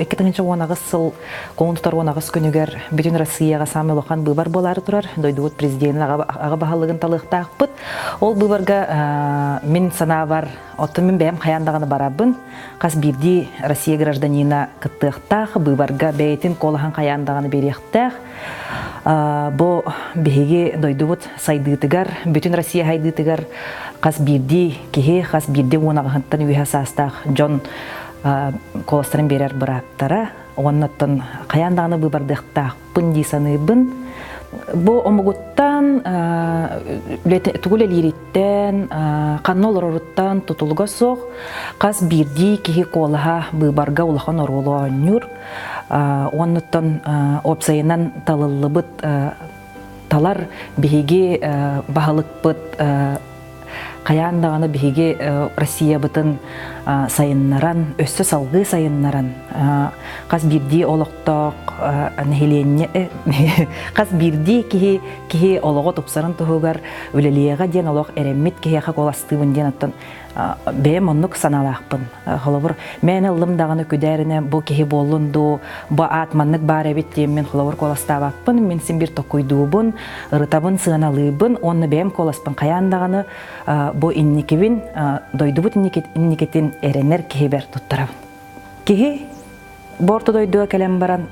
2018 сыл кулун тутар 18 күнүгэр бүтүн Россияҕа саамай улахан быыбар буолаары турар. Дойдубут президенин аҕа баһылыгын талыахтаахпыт. Ол быыбарга мин санаабар, оттон мин бэйэм хайаан даҕаны барабын. Хас биирдии Россия гражданина кыттыахтаах, быыбарга бэйэтин куолаһын хайаан даҕаны биэриэхтээх. Бу биһиги дойдубут сайдыытыгар, бүтүн Россия сайдыытыгар хас биирдии киһи, хас биирдии 18-тан үөһэ саастаах дьон куоластарын биэрэр бырааптара. Уонна оттон хайаан даҕаны быыбардыахтаахпын дии саныыбын. Бу омугуттан, тугу үлэлиириттэн, ханна олороруттан тутулуга суох хас биирдии киһи куолаһа быыбарга улахан оруолу оонньуур. Уоннуттан уопсайынан талыллыбыт талар биһиги баһылыкпыт хайаан даҕаны биһиги Россиябытын сайыннаран, өссө салгыы сайыннаран, хас биирдии олохтоох нэһилиэнньэ хас биирдии киһи киһи олоҕо тупсарын туһугар үлэлиэҕэ диэн олох эрэммит киһиэхэ куоластыыбын диэн оттон бэйэм оннук санаалаахпын. Холобур, мээнэ ыллым даҕаны күдээринэ бу киһи буоллун дуу, бу аат маннык баар эбит диэн мин холобур куоластаабаппын, мин син биир токуйдуубун, ырытабын, сыаналыыбын уонна бэйэм куоласпын хайаан даҕаны бу инникибин, дойдубут инникитин эрэнэр киһибэр туттарабын. Киһи бу орто дойдуга кэлэн баран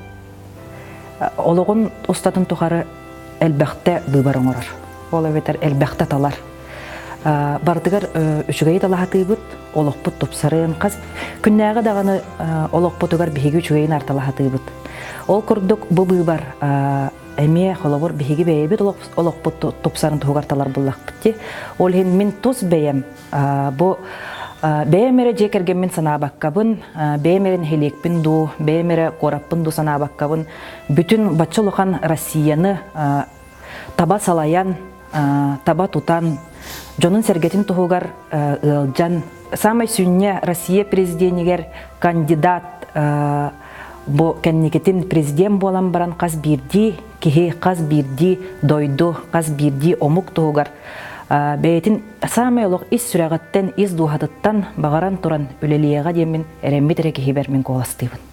олоҕун устатын тухары элбэхтэ быыбар оҥорор. Ол эбэтэр элбэхтэ талар. Барытыгар үчүгэйи талаһатыыбыт, олохпут тупсарын, хас күннээҕи даҕаны олохпутугар биһиги үчүгэйин арталаһатыыбыт. Ол курдук бу быыбар эмиэ холобур биһиги бэйэбит олохпут тупсарын туһугар талар буллахпыт дии. Ол иһин мин тус бэйэм бу бэйэм эрэ дьиэ кэргэммин санаабаккабын, бэйэм эрэ нэһилиэкпин дуу, бэйэм эрэ куораппын дуу санаабаккабын, бүтүн бачча улахан Россияны таба салайан, таба тутан, дьонун-сэргэтин туһугар ыалдьан, саамай сүнньэ Россия президенигэр кандидат бу кэнникитин президент буолан баран хас биирдии киһи, хас биирдии дойду, хас биирдии омук туһугар бэйэтин саамай олох ис сүрэҕиттэн, ис дууһатыттан баҕаран туран үлэлиэҕэ диэммин эрэммит эрэ киһибэр мин куоластыыбын.